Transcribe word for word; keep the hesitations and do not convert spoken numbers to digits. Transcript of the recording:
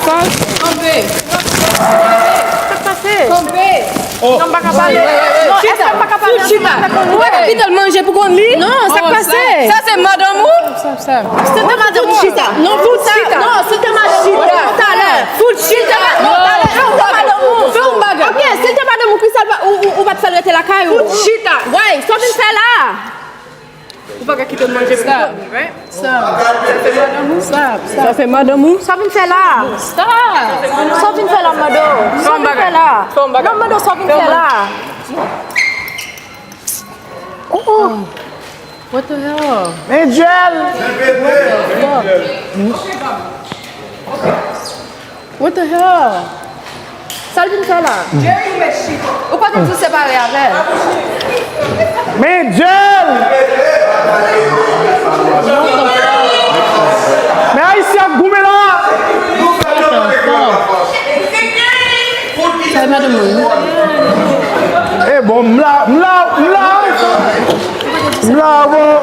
Kanpe. Sa k pase? Kanpe. Non, m pa ka pale. Non, èske m pa ka pale ansanm avèk yon nwa? Ou pa ka kite l manje pou konn li? Non, sa k pase? Sa se madanm ou? Se te madanm ou? Chita. Non, fout chita. Non, se te madanm ou. Talè. Fout chita. Non, talè. Se te madanm ou. Fè yon bagay. Ok, se te madanm ou, Kristal, ou, ou, ou pa t fè l rete lakay ou. Fout chita. Way, sa w vin fè la? Ou pa ka kite l manje pou konn li, right? Sa. Sa se madanm ou? Sa. Sa se madanm ou? Sa w vin fè la? Sa. Sa w vin fè la, m mande w? Sa w vin fè la? Fè yon bagay. Non, m mande w, sa w vin fè la? Oh, oh. What the hell? Men Joel! What the hell? Sa l vin fè la? Jerry, ou mèt chita. Ou pa t anvi separe avè l? Men Joel! Men Ayisyen ap goumen la! Sa e madanm mwen. E bon, m la, m la, m la. M la, bon.